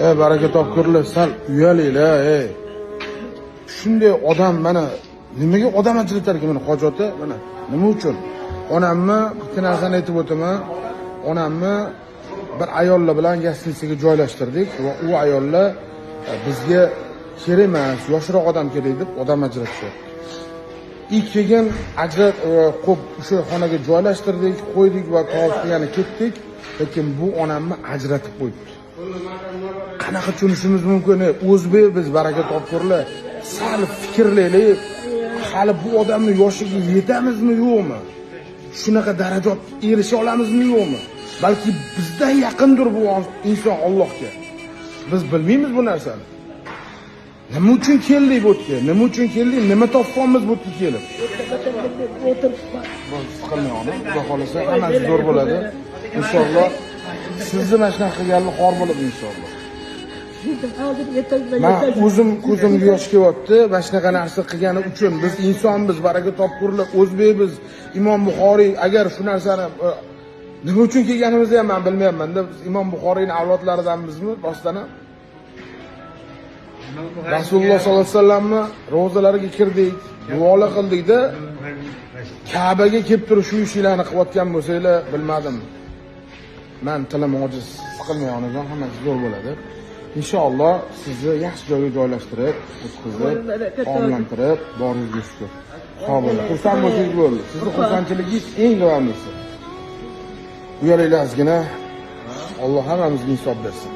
Ey, baraka topkurlar, sal uyalinglar, ey. Shunday odam mana nimaga odam ajratar ekan mana hoji ota, mana nima uchun? Onamni bitta narsani aytib o'taman. Onamni bir ayollar bilan гостиница ga joylashtirdik va u ayollar bizga kerak emas, yoshroq odam kerak deb odam ajratishyapti. И keyin ajrat qo'yib o'sha xonaga joylashtirdik, qo'ydik va tavof qilgani ketdik, lekin bu onamni ajratib qo'yibdi. Qanaqa tushunishimiz mumkin? Ey, o'zbek biz, baraka topkurlar, sal fikrlaylik. Hali bu odamni yoshiga yetamizmi, yo'qmi? Shunaqa daraja erisha olamizmi, yo'qmi? Balki bizdan yaqindir bu inson Allohga. Biz bilmaymiz bu narsani. Nima uchun keldik bu yerga? Nima uchun keldik? Nima topganmiz bu yerga kelib? O'tiribman. Siqilmang, ona. Xudo xohlasa hammasi zo'r bo'ladi. Inshaalloh. Sizni mana shunaqa qilganlar xor bo'ladi, inshaalloh. Hozir yetolmay. Man o'zim ko'zimga yosh kelyapti. Mana shunaqa narsa qilgani uchun. Biz insonmiz, baraka topkurlar, o'zbekmiz. Imom Buxoriy agar shu narsani nima uchun kelganimizni ham man bilmayapman-da. Biz Imom Buxoriyning avlodlaridanmizmi rostdan ham? Rasululloh sollallohu alayhi vasallamni ro'zalariga kirdik, duolar qildikda, Ka'baga kelib turib shu ishlarni qilayotgan bo'lsanglar, bilmadim. Man tilim ojiz, siqilmang, onajon, hammasi zo'r bo'ladi. Inshaalloh sizni yaxshi joyga joylashtirib, o'tkazib, taomlantirib, boringizga shukur. Sog' bo'ling. Xursand bo'lsangiz bo'ldi. Sizni xursandchiligingiz eng главный si. Uyalinglar ozgina. Alloh hammamizga insof bersin.